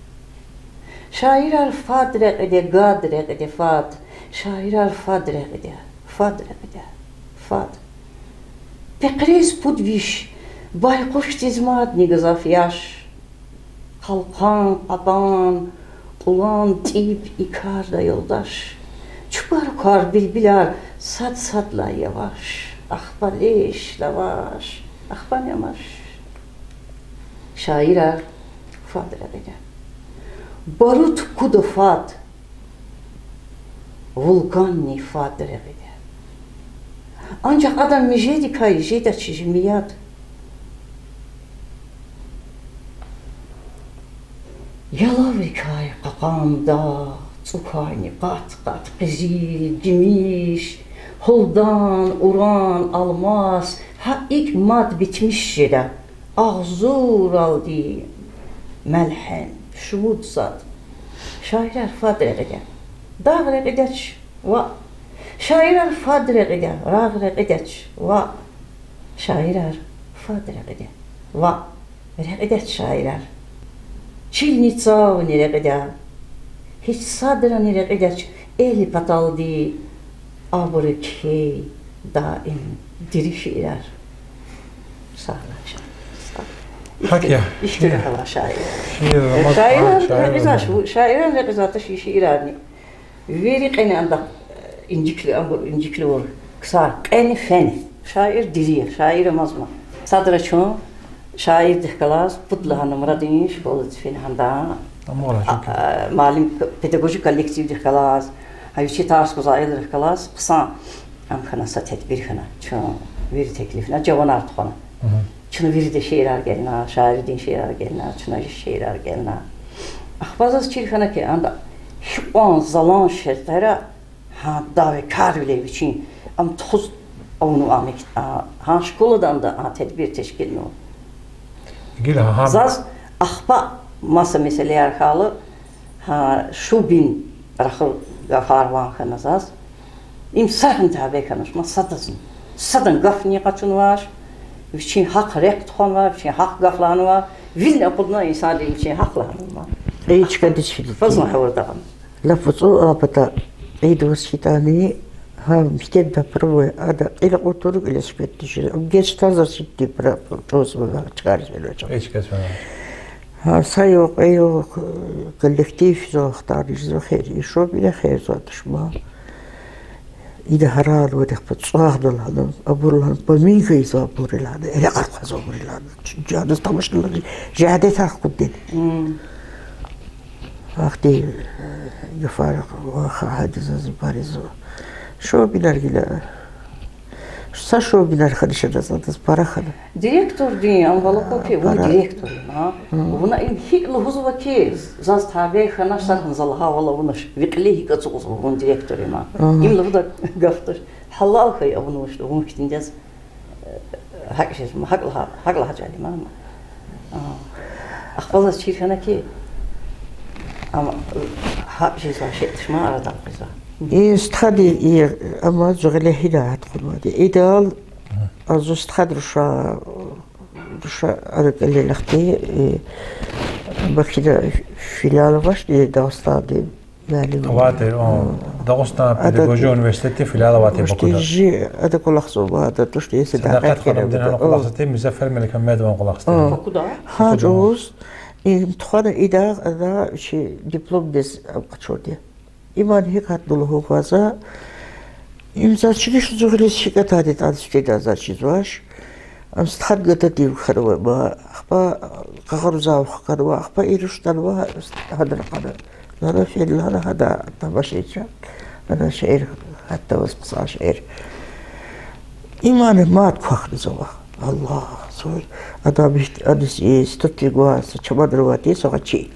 Шаирар фад рекьида, гад рекьида фад. Шаирар фад рекьида, фад рекьида, фад. Пехъриз пуд виш, байкъушдиз мадни гзаф яш. Къалкъан, къапӀан, кьулан тӀиб и карда юлдаш. Чубарукар, билбилар сад-садлай яваш. Ахпа лиш, лаваш, ахпани амаш. Шаирар фад рекьида. Барут куда фад, вулканни фад рекьида. Анжах адан мижедикай жедач жемият. Ялаврикай кьакьан дагъ, цӀукайни къат-къат къизил, гимиш, гьулдан, уран, алмас, гьа икӀ мад битмиш жеда. Агъзуралди мелгьем, шумуд сад. Шаирар фад рекьида. Дагъ рекьидач, ваъ. Шаирар фад рекьида, рагъ рекьидач, ваъ. Шаирар фад рекьида, ваъ. Рекьидач шаирар. Чилни цавни рекьида. Гьич садрани рекьидач эл паталди абуру кхьей даим дири шиирар. Сагърай. Гьакӏ я. Ихтир гьала шаир. Шиир, Рамазан, шаирар шаир рекьизвач, Рамазан. Шаирар рекьизватӏа ши-, шиирарни. Вири кьени анда инжикли, абур инжикливур ксар кьени фени. Шаир дири я, шаир амазма. Садра чун шаирдихъ галаз пуд лагьай нумрадин школадиз фена гьандан. Амура, а, чуки а, муаллим, педагогик коллективдихъ галаз, гьа вичи тарс гузвай аялрихъ галаз хъсан ам хьана, са тедбир хьана. Чун вири теклифна, жаванар тухвана. Мгм. Чна вирида шиирар гелна, шаирдин шиирар гелна, чна шиирар гелна. Ахпа заз чир хьана хьи, анда гьикьван залан шартӏара гьа давекарвиле вичин ам тухуз авунва ам, а, гьа школада анда а тедбир тешкилнава. Гила гьа. Заз ахпа маса месэлаяр хьайила, гьа Шубин рахур гафар ван хьана заз. Им са гьа табий хьанач ман садазни. Садан гафни къачунвач, вичин гьахъ рехъ тухванва, вичин гьахъ гаф лагьанва, вилни акъудна инсанри вичин гьахъ лагьанва. Кьей чкадиз фиди. Фазна гьавурда. Лап вацӏу а пата кьейд ваз хьайитӏани, гьа мектебда пробуй ада кьил акъуд турук илис квет тушир. Ам геч таза сидди пра-, чӏуз вана чкариз велвечӏам. Кьей чкариз вана. Гьа, са югъ, кьве югъ, э, коллектив физва, вахтар жезва хер, и Шубина херзавай туш ман. Ида гьарал вадихъ па цӏвагъдал гьана, абурал гьана, поминка ийизва абурал гьана, эрекь къвезва абурал гьана. Чун жадаз тамашна лагьана, жадетар хкуддин. Мм. Ахьтин, э, гафар ваха гьадаз заз баризва. Шубинар гила. Са шумудинар хьанач адаз, адаз пара хьана. Директордин ам гъалатӀ ки, вун директор я, а? Вуна им гьикӀ лугьузва ки, заз табий хьанач, сагъ хьана за лагьайвал авунач, ви кьиле гьикӀ ацукьзава, вун директор я, а? Им лугьудай гаф туш. Гьалал хьайи авунвач, вун хьтинди яз, э, гьакӀ жез, гьакӀ лагьа, гьакӀ лагьай чӀал я, мама. А, ахпа заз чир хьана ки, ам, гьакӀ жезва, шей туш, ма арадал къвезва. И стхади, и, амма зун гъиле гьина гьат хъувунвайди. Идал, а, зун стхадин руша, руша ара кӀелилахъди, и, Бакуда филиал авачни Дагъустандин муаллим. Авай тир, о, Дагъустан педагогия университетдин филиал авай тир Бакуда. Жи ада кӀвалахзава, ада тушни Садакъат ханумдин гьана кӀвалахзавай тир, Музаффар Меликмамедован кӀвалахзавай тир. Бакуда? Гьа чӀавуз, им тухвана идагъ ада чи дипломдиз къачурди. Иман гьикӀ гьатна лугьун кӀанзава, им заз чилиш зугъриз гьикӀ атайди тӀан сифтедай заз чизвач. Ам стхадин гададив хьанва, ма, ахпа къагъарзава хканва, ахпа и руш атанва, гьадан кьана. Лагьана фена, лагьана гьада тамашачи. Ана шиир, гьатта ваз хъсан шиир. Иман мад квахьна зава. Аллагь, зун, ада, адаз институтдиз гвай са чамодан авайди, са гъвечӀи.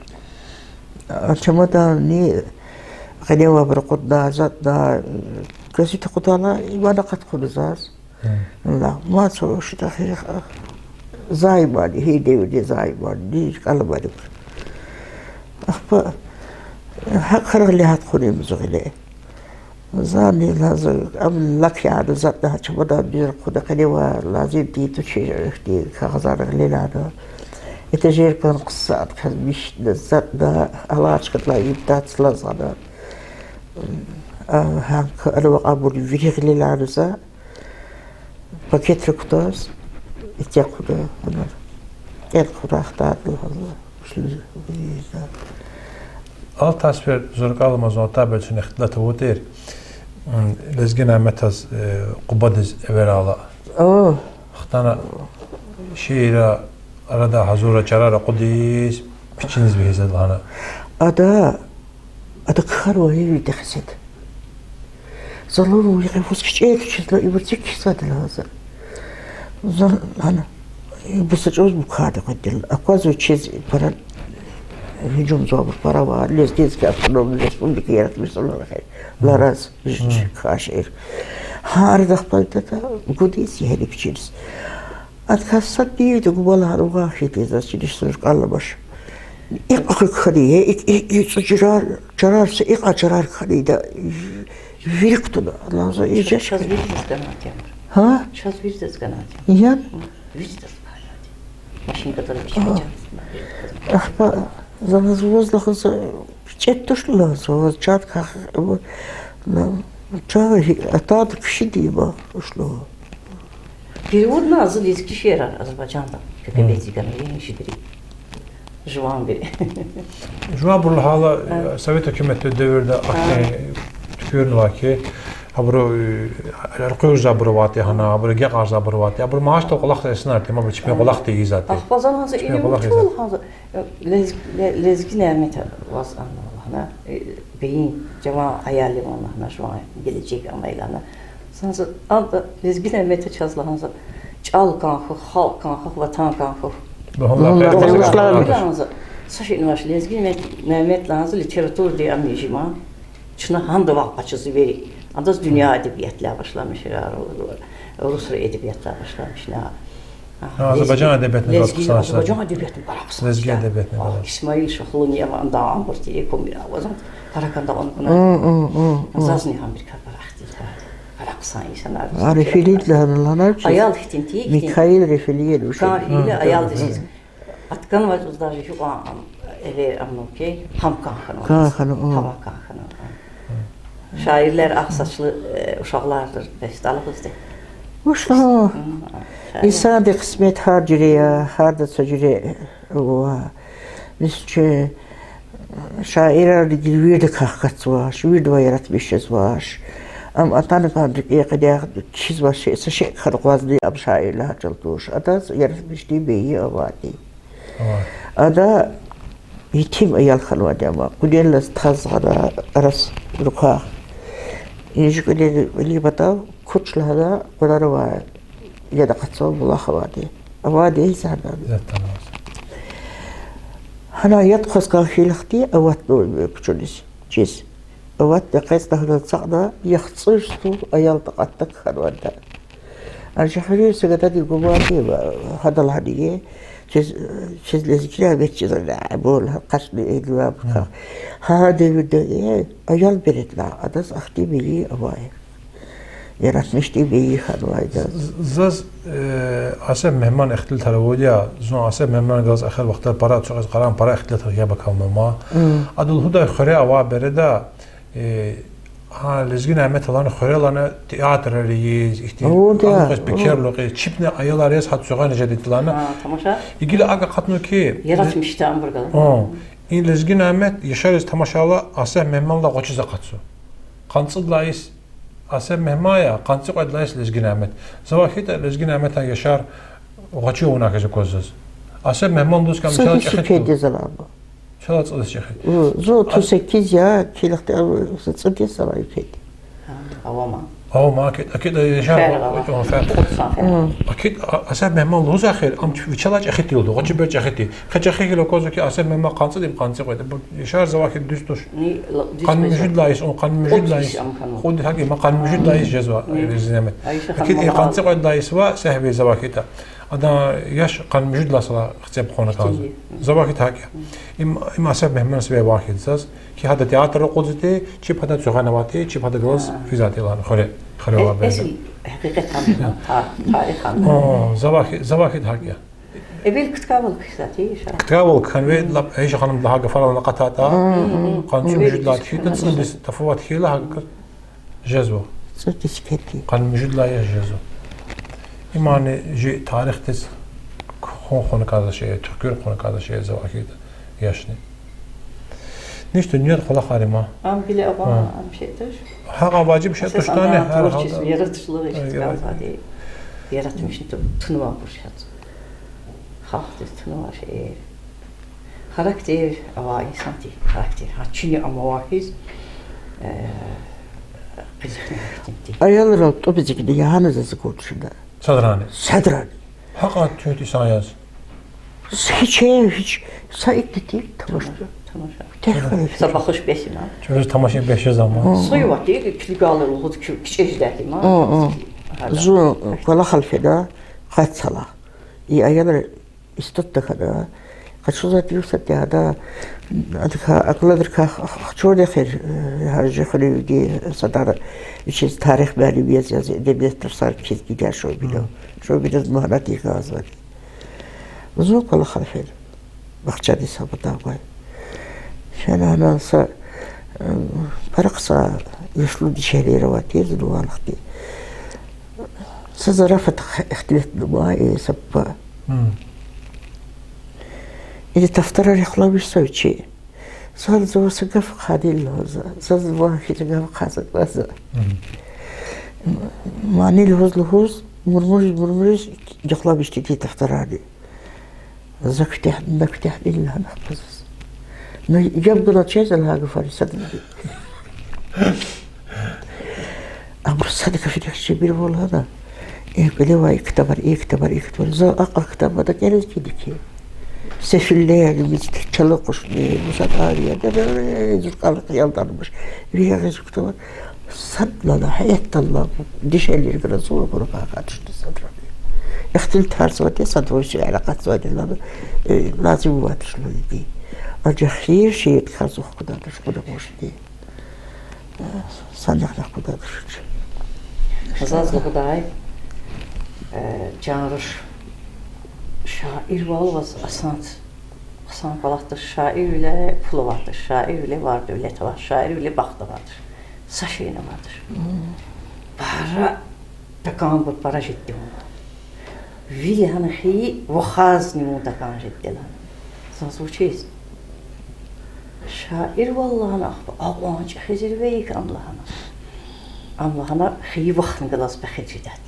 А чамоданни къеневайбур акъудна, затӀна, газет акъудайла, Иман акъат хъувуна заз. Аллагь, мад са шитӀа хьи, за Иман, гьи девирда за Иман, ни кӀаламанибур. Ахпа гьакӀ хьана гъиле гьат хъувуна им зун гъиле. Зани лазим, ам лак яна затӀна, гьа чамодан дуьз ракъурна, къеневай лазим тир тушир ихьтин кагъазар гъиле лагьана. Этажеркан хъсан кас мишна затӀна, алай чкадилай им дац лаз гъана. А, гьа к-, анва кьабур вири гъиле лагьана за. Пакетра кутаз, итягъ хъувуна, ана, кӀел хъувуна хтайла лагьана. Алтай сефер зун ракӀал амазва, Алтай бацуни ихтилат авуна тир, м, Лезги Няметаз, э, Къубадиз эверайла. О. Хтана шиирар арадай гьазур чарар акъудиз, пичиниз вегьиз лагьана. Ада, ада кхьенвай вирида хесет. Залум вири вуч кичӀе туширла, ибур цик кисади лагьана за. Зун, ана, ибур са чӀавуз мукайди къведайла. Аквазва чиз пара гьужумзавайбур пара ава, Лезгинская автономная республика яратмишзава лагьана хьи. Лараз, ж-, ж-, кхьей шиир. Гьа арадихъ патал гудиз егьли пичиниз. Адакай сад дивди гумал гьарвагъ хьайитӀа, заз чилиш зун ракӀал амач. Икьван хьана я, икь, икь, икьван чарар, чарар са, икьван чарар хьана я, вири кутуна. Аллагьза, и жаш. Чаз виридаз ганвай тир. Гьа? Чаз виридаз ганвай тир. Я? Виридаз ганвай тир. Машин катара вичи. Ахпа, за лаз ваз лагьана за, кичӀе туш лагьана за, ваз чан ках, на, чан гьи, атада кхьиди ма, ушло. Переводна зи лезги шиирар Азербайжанда, К Г Б-ди ганвай, жибри. Жуванбур. Жуванбур лагьайла, совет гьукуматдин девирда ахьтин туькӀуьрнавай хьи, абуру, э, элкъуьрзавайбур авайтӀа гьана, абуру агакьарзавайбур авайтӀа, абуру маашлу кӀвалахзавай инсанар тир, абуру чпин кӀвалахда ийизвайтӀа. Ахпа за лагьана за, чпин кӀвалахда ийизвайтӀа. Лез-, ле-, Лезги Няметаз ана лагьана, э, бейин жаван аял я лагьана, жуван гележег ама я лагьана. Лагьана за, ада Лезги Няметаз чаз лагьана за, чӀал кӀан хьухь, халкь кӀан хьухь, ватан кӀан хьухь. Лагьана за, са шейни авач, Лезги Нямет, Нямет лагьана за литературадин ам я жи ма. Чна гьадавай къачузва вири. Адаз дуьнья эдебиятдилай башламишна, русрин эдебиятдилай башламишна. Азербайжан эдебиятни галаз хъсан. Азербайжан эдебиятни пара хъсан. Лезги эдебиятни галаз. Исмаил Шагьлуни ама анда абур тир, кумир авазан. Параканда он куна. Зазни гьамбиркай пара ихтилат. Пара хъсан инсанар. А, Рефилиди лагьана, лагьана чи. Аял хьтин тир, хьтин. Микаил Рефилиевич. Кагьили аялдиз. Атканвай чӀавуз даже гьикьван, ам, эвер ам ки, гьам кӀан хьанва. КӀан хьанва, о. Гьам кӀан хьанва. Шаирлер, ахсачлу, э, ушагълар бес далгъизди. Вушлу. Инсандин кьисмет гьар жуьре я, гьарда са жуьре ава. Мисал чи, шаирар гила виридакай хкатзавач, виридавай яратмиш жезвач. Ам атана кӀанда рикӀе къене кхьизвач, са шей хьана акъвазни ам шаир лагьай чӀал туш. Адаз яратмишдин бейи авайди. Ада етим аял хьанвайди ама, къуьнеллаз таз гъана араз руках. Инжи кӀвале, кӀвалин патав Куч лагьана къванар авай, яд акъатзава булах авайди. Авайди гьисабда. Гьана яд хъваз кӀан хьайила хьи, аватна кучуниз, чиз. Аватна, къецна, гьанал ацукьна, яхцӀур стул аял такьатда кхьенвайди я. Анжах вири са гадади гуман тир, гьада лагьанди, чиз, чиз лезгинамет чиз ана, абур лагьана, къачуна эдваб кар. Гьа девирда, э, аял бередлай, адаз ахьтин мейи авай. Яратмишдин мейи хьанвайди я. Заз, э, Асеф Мегьман ихтилатар авурди я, зун Асеф Мегьман галаз эхир вахтара пара ацукьиз, къарагъна, пара ихтилатар яб акалмама. Ада лугьудай хуьре авай береда, э, гьа Лезги Няметалани хуьре алана театрар ийиз, ихьтин алукьиз, пекер алукьиз, чебни аялар яз гьа цуьгъана жеди лагьана. Гила акӀ акъатна хьи, и Лезги Нямет яшариз тамашайла Асеф Мегьманлай гъвечӀиз акъатзава. КъанцӀидалай йис Асеф Мегьман я, къанцӀикьведалай йис Лезги Нямет. Завай хьайитӀа, Лезги Няметан яшар гъвечӀи авуна хьиз аквазва заз. Асеф Мегьман лугьуз кӀан мисал чӀехи тир. Чалай цӀуд йис чӀехи. Зун отуз секиз я, килихъди, цӀуд йис алай кӀан. Авама, акид, акид, яшар, акид, Асеф Мегьман лугьуз эхир, ам вичелай чӀехи тир лугьуда, гъвечӀи бер чӀехи тир. Къе чӀехи хьайила аквазва хьи, Асеф Мегьман къанцӀиди, къанцӀикьведа. Яшар завай хьайитӀа дуьз туш. Къанни муьжуьдалай йис, къанни муьжуьдалай йис. Кьуд гьакӀ я, ма къанни муьжуьдалай йис жезва Лезги Нямет. Акид, и къанцӀикьведалай йис ва сегьви завай хьайитӀа. Адан яш къанни муьжуьдалай йисалай хцеб хъувуна кӀанзава. Завай хьайитӀа гьакӀ я. Им, им Асеф Мегьман сиве ван хьайитӀа заз, хьи гьада театр акъудзавайди, чеб гьада цуьгъана авайди, чеб гьада галаз физвайди лагьана хуьре, хуьре авай береда. Завай хьайитӀа, завай хьайитӀа гьакӀ я. Эвел кткавал кхьизвайди я. Кткавал кхьенва, лап Айиша ханум лагьай гафарилай акъатайтӀа, къанни муьжуьдалай хьайитӀа, цӀуд йис тафават хьайила гьакӀ жезва. ЦӀуд йис кхьейди. Къанни муьжуьдалай яш жезва. Имани жи тарихдиз хъун хъувуна кӀанзавай шей, туькӀуьр хъувуна кӀанзавай шей завай хьайитӀа яшни. Ништа дуьньяда кӀвалахар има. Ам гила авай, ам шей туш. ГьакӀ важиб шей туштӀани, гьар гьалда. Яратмишунин ту-, тунвайбур шей. Халкьдиз тунвай шей. Характер авай инсандин характер. Гьа чини ам авай хьиз, э, къизихъни гьахьтинди. Аялрал тӀуб эцигна ягъана заз акур туширда. Садрани. Садрани. Гьакьван туьнт инсан яз. Гьич, гьич, са итни тир тамаша. Тамаша. Са бахш бес я. Чуьруьз тамашин бес жезва ма. Суьгьуьрвал тир, килигайла лугьуз кичӀе жедайди ма. Зун кӀвалахал фена, къад йисалай. И аялри институтда хьана, къачузвайди я сад я, ада, адакай, акладрикай хчурди эхир, э, гьар жи хуьруьнви садар вичиз тарих муаллим яз, яз эдебият тарсар кхьиз гида Шобиназ. Шобиназ мугьанат ийизвайди. Зун кӀвалахал фена, бахчадиз са патав гвай. Фена гьанал са, э, пара хъсан яшлу дишегьлияр авай тир зун авай вахтунда. Са зарафат ихтилатнава, э, са папа. Ида тафтарар яхлу виш са вичи. Заз ваз са гаф хъвадайла за, заз ван хьиз гаф хъваз аквазва. Мани лугьуз-лугьуз, мурмуриз-мурмуриз яхлу виш тир тафтарарни. За куьтягь, на куьтягьдин лагьана хквазва. Ну, яб гана чаз лагьай гафари садни. Абуру сад гаф вири чибирвал гьана. И кӀвале авай и ктабар, и ктабар, и ктабар. За акьван ктаб ада кӀелиз хьайиди хьи. Сефиллер, мицти чалакъушни, мусатӀар я, да, да, да, зуркьал хиялдармиш. Вири агъиз ктабар. Сад лагьана, гьаятдал лагьана, дишегьлийрикай зун абурукай акъатна садра. Ихтилатарзавайди, сад ваз шей алакъатзавайди лагьана, э, лазим авайди туш лугьуди. Анжах хийир-шийирдикай зун хкудайди туш, хкудамишди. Санихъ хкудайди туш. Заз лугьудай, э, чан руш, шаирвал ваз асант, хъсан кӀвалах туш, шаирвиле пул авайди туш, шаирвиле варда-вилет авайди туш, шаирвиле бахт авайди туш. Са шейни авайди туш. Пара такӀанбур пара жедди авун. Вири гьана хьи вахазни вун такӀан жедди лагьана. Заз вучиз? Шаирвал лагьана, ахпа акьван чӀехи зирвейик ам лагьана. Ам лагьана хьи вахни галаз пехил жедайди.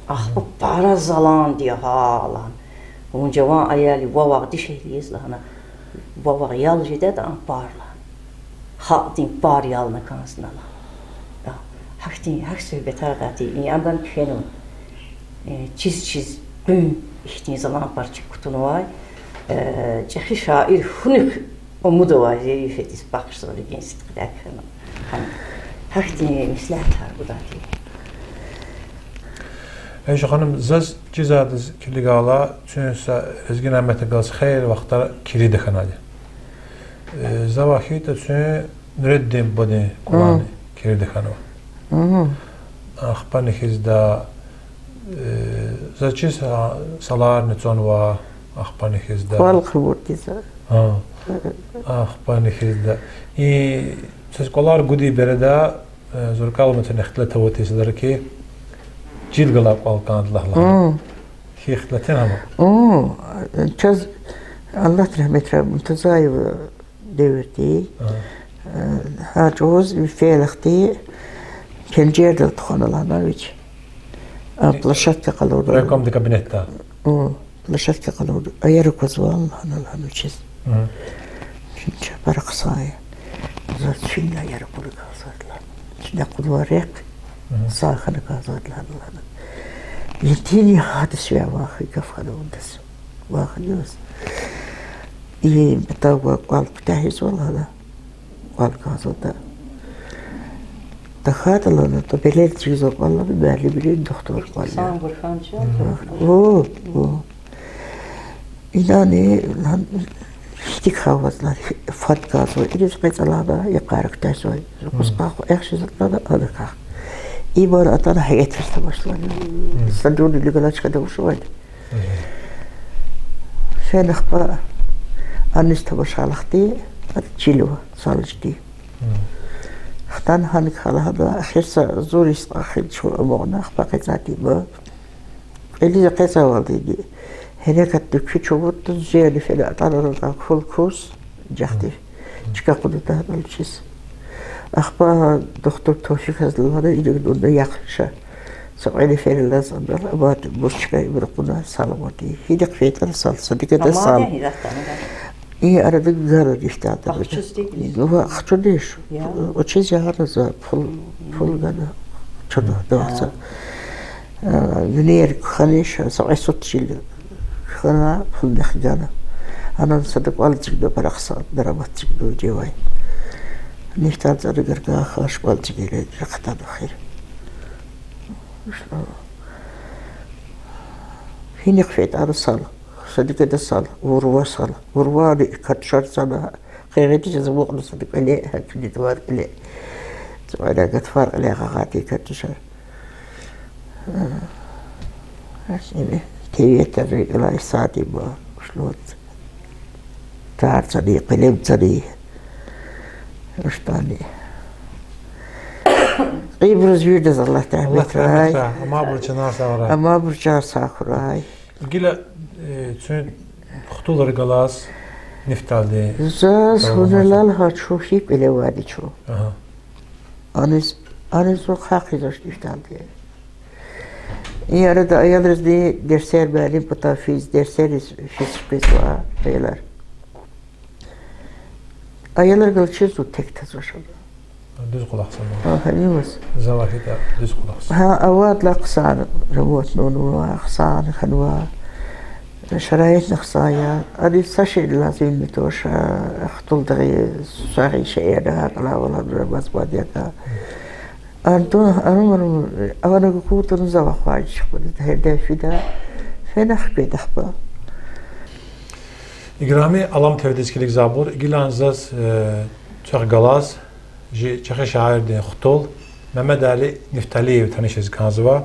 Ахпа пара заланди я гьа лагьана. Вун жаван аял я, вавай дишегьли яз лагьана. Вавай ял жедайди ам пар лагьана. Халкьдин пар ялна кӀанзава лагьана. Гьахьтин Гьахьтин суьгьбетар гьатта, и адан кхьенва, э, чиз-чиз къуьн ихьтин залан парчик кутунвай, э, чӀехи шаир хьуник умуд авай зи йифетӀиз бахшзавай регин сидкьидай кхьенва. Гьахьтин меслятар гудатӀи. Айша ханум, заз чизвайдаз килигайла, куьн са Лезги Няметан галаз хейлин вахтара киридахъ хьанвайди. Э, завай хьайитӀа, куьн Нуреддин бубадин кӀвале киридахъ хьанва. Ахпани хьизда, э, заз чиз, а, саларни цанва, ахпани хьизда. КӀвал хъувурди за. А, ахпани хьизда. И, заз кӀвалар гудай береда, э, зуркалматун ихтилат аватиз лагьана хьи, чил галай кӀвал кӀанда лагьана. Хьи ихтилат авуна? Чаз, Аллагьди рагьметрай, Муртазаеван девирда, э, гьа чӀавуз ви фейлахъди пенжердал тухвана лагьана вич. А, площадка къалурда. Райкомдин кабинетда. О, площадка къалурда. Аяр аквазвай лагьана, лагьана вичиз. Чун чапар хъсан я. Заз чун аяр акуна кӀанзавайди лагьана. Чна акъуднавай рехъ сагъ хьана кӀанзавайди лагьана, лагьана. Етим я гьадис вява хьи гаф хьана авудаз. Вахъ галаз. И патав гвай кӀвал куьтягьзава лагьана. КӀвал кӀанзаватӀа. ТахьайтӀа лагьана, тӀвар белед чизва кӀвал лагьана, муаллимрин, духтуррин кӀвал я. О, о. Инани лагьана, гьихьтин кваз лагьана, фад кӀанзава, иниз къецӀ лагьана, йикъар куьтягьзавай. Кусках эхшиз лагьана, адакай. Иман атана гьаятриз тамаш лагьана. Са жуьре вилик галачкада вуш авайди. Фена ахпа аниз тамашайла хьи, ада чилив салжди. Хтана гьаник гьа лагьана, эхир са зур йис кьахин чун амукьна, ахпа къецайтӀа ма. Кьилиз къецавалди, гьерекатдик куьч авуртӀа, зверни фена атӀана, атӀана хьул куз, жахди чка кьуна тагьдал чиз. Ахпа духтур Товфиказ лагьана, иник нуна яхъ ша. Са кьве неферилай цӀандал, амма буз чка ибуру кьуна, саламат я. Гьинихъ фейитӀани сал, са дигада сал. И арада гана нифталди. Ва хчуниз, вучиз ягъана за, пул, пул гана, чуду давахса. Винер кхьаниз, са кьве сут чил хьана, пул нихъ гана. Анал сада кӀвал эцигна, пара хъсан дарамат эцигна вичивай. Нифталди цӀана гарган хьана, кӀвал эцигайла рахатна хьи. Гьинихъ фейитӀани сал, са дигада сал, урва сал, урвани катушар цана, къе гъиди жез амукьна са кӀвале, гьа куьнни тӀвар кӀвале. Цвайра гатфар кьиле гъагъатӀи катушар. Гьа, теве тар рикӀелай сад ибур, ушлуц. Тар цани, къелем цани. Уштани. Ибуруз вирдаз Аллагьди рагьметрай. Амайбурун чанар сагърай. Амайбурун чанар сагърай. Гила, э, куьн хтулрихъ галаз нифталди. Заз гьунал лагьай чӀехи кӀвале авайди чун. Аниз, аниз зун хъахизвач нифталди. И арада аялризни дерсер, муаллим патав физ, дерсериз физ къвезвай аялар. Аялар галачиз зун тек тазвач. Дуьз кӀвалахзава. Гьа, гьа, имаз. Завай хьайитӀа дуьз кӀвалахзава. Гьа, авайдалай хъсан ремонтнава, хъсан хьанва. Шараитни хъсан я. Аниз са шейни лазим туш, хтулдагъи сагъи шейэр, гьакӀ лагьайвал, гьабур амаз мад я. Ардун, арун, арун, авана гукутун зава хвайчикъуди, гьерден фида, фена хкведа ахпа. Играми Алам ТВ-диз килигзавайбур, гилан заз, э, квехъ галаз, жи чӀехи шаирдин хтул Мегьамедали Нифталиев танишиз кӀанзава.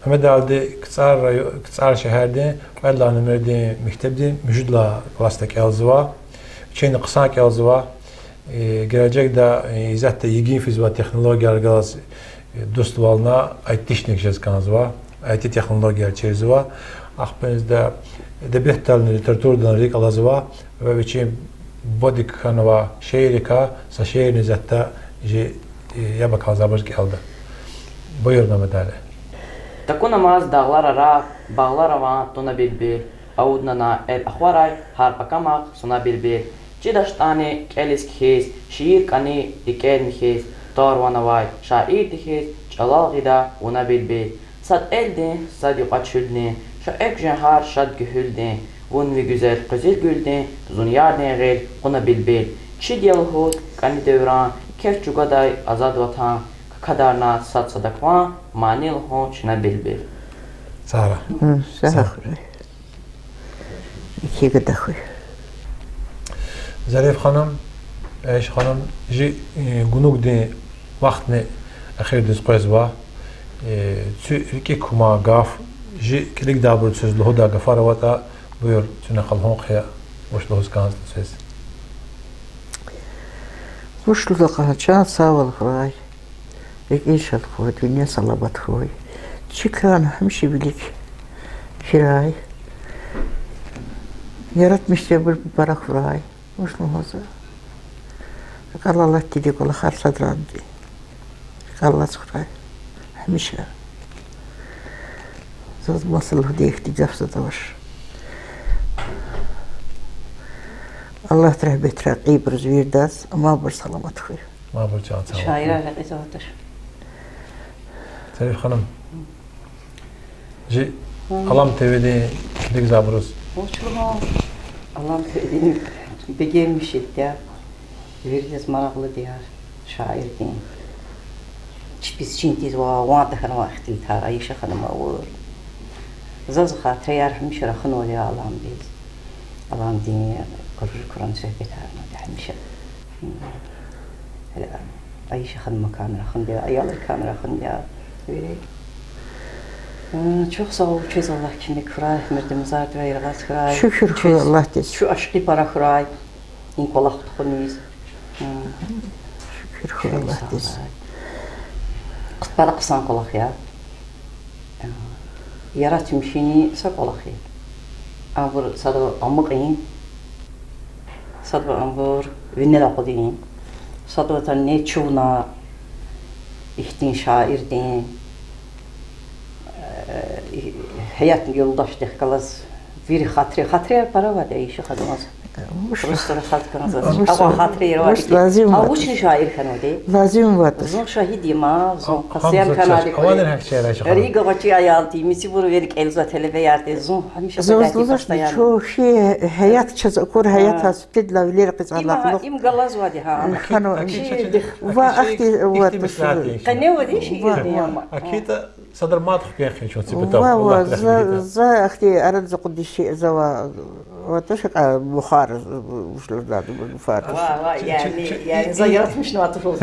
Мегьамедалиди КцӀар райо-, КцӀар шегьердин кьвед лагьай нумрадин мектебдин муьжуьд лагьай классда кӀелзава. Вичини хъсан кӀелзава. Э, гележегда, э, исятда йигин физвай технологияр галаз, э, дуствална айтишник жез кӀанзава, айти технологияр чирзава. Ахпа инзда эдебиятдални, литературадални рикӀ алазва ва вичин бубадик хьанвай шииррикай са шиирни исятда жи, э, яб акалзавайбуруз кӀелда. Буюр, Мегьамедали. Такунамаз дагълар ара, багълар аван туна билбил, авудна на эл ахварай гьар пакамахъ суна билбил. ЧӀидаштӀани кӀелиз кхьиз, шиир кӀани рикӀел михьиз, Тарванавай шаирди хьиз чӀалал гъида вуна, билбил. Сад элдин, сад юкьва чуьлдин, ша экв жен гьар шад гуьгьуьлдин. Вун ви гуьзел къизил гуьлдин, зун ярдин гъил кьуна, билбил. Чид я лугьуз кӀани девран, кеф чӀугвадай азад ватан, какадарна сад-садак ван, мани лугьун чна, билбил. Сагърай. Гьм, сагърай. Сагърай. Икигда хьуй. Зариф ханум, Айиша ханум, жи, э, гунугдин вахтни эхирдиз къвезва, э, цуь рикӀик кума гаф, жи килигдайбуруз квез лугьудай гафар аватӀа, буюр, цуьна хълагьун хъия, вуч лугьуз кӀанзаватӀа квез. Вуч лугьуда кьван, чан сагъвал хьурай, рикӀин шад хьуй, дуьнья саламат хьуй. Чи кана гьамиша вилик фирай. Яратмишзавайбур пара хьурай. Вуч лугьузва. РикӀел алатдайди кӀвалахар садранди. РикӀел алаз хьурай. Гьамиша. Заз маса лугьудай ихьтин гаф заз авач. Аллагьди рагьметрай кьейибуруз виридаз, амайбур саламат хьуй. Амайбур чан сагъ хьуй. Шаирар рекьизватӀа. Зариф ханум. Жи Алам ТВ-дин килигзавайбуруз. Вуч лугьун, Алам ТВ-дин бегенмиш итя. Виридаз марагълудияр, шаирдин. Чпиз чин тийизвай, ван тахьанвай ихтилатар Айиша ханум авур. Заз хатираяр гьамиша рахунвал я Аламдиз. Аламдин куржукран суьгьбетарна гьамиша. Гьеле Айиша ханумакайни рахунди я, аялрикайни рахунди я. Вири. Чухсагъул, чаз Аллагь куьмек хьурай, Мирдимазардивай яргъаз хьурай. Шукур хьуй Аллагьдиз. Чун ашкъи пара хьурай и кӀвалах тухуниз. Шукур хьуй Аллагьдиз. Хъипара хъсан кӀвалах я. Яратмишунин са кӀвалах я. Абур садавай амукьун, садавай абур винел акъудун, садавайтӀа ни чувна ихьтин шаирдин э, и, гьаят юлдашдихъ галаз вири хатири, хатирияр пара авайди Айиша ханумаз. Просто рахаз кӀанзавач. Вуч лазим авайди. Вучни шаир хьанвайди? Лазим авайди. Зун шагьид я ман, зун къасем хьанвайди. Рига гъвечӀи аялди, мисибур вири кӀелзавай телебеярди, зун гьамиша къведай тир пастаяр. Чун хьи гьаят чаз акур, гьаят гьасуьтдилай вилер къизгъалахълух. Им галазвайди гьа. Ва ахьтин, ва къене авайди шиирдин ама. Акита садра мад хквехъин чун ци патав. Ва, ва, за, за ахьтин арадиз акъудиз шиир за ва, ва тушакӀа бухар, вушлурдани бухар. Ва, ва, яни, яни за яратмишнава тушуз.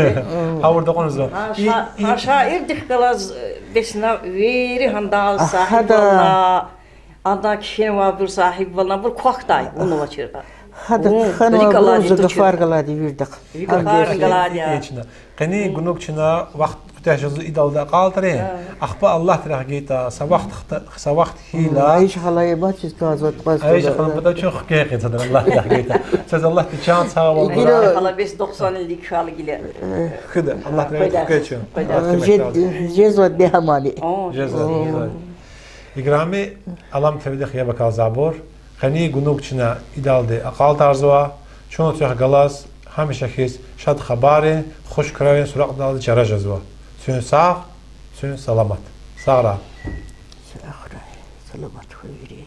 Гьавурда кьван за. Гьа шаирдихъ галаз бес на вири гьандал сагьибвална, ада кхьенвайбур сагьибвална, абур квахьдай, вун авачиртӀа. Гьада кхьенвайбур за гафар галайди виридахъ. Къенин гунуг чна вахт куьтягь жезва идалди акьалтӀарин. Ахпа Аллагьди рехъ гайитӀа, са вахт хта-, са вахт хьайила. Айиша хала мад чиз кӀанзаватӀа, Айиша хала патав чун хквехъин садра, Аллагьди рехъ гайитӀа. Чаз Аллагьди чан сагъвал гурай. Айиша хала бес дохсанни икӀ хьайила гила. Хкведа, Аллагьди рехъ гайитӀа хкведа чун. Жезвайди гьамани. Жезвайди. Играми Алам ТВ-дихъ яб акалзавайбур, къенин гунуг чна идалди акьалтӀарзава, чун квехъ галаз гьамиша хьиз шад хабаррин, хуш крарин суракьдалди чара жезва. Куьн сагъ, куьн саламат. Сагърай. Сагърай, саламат хьуй вири.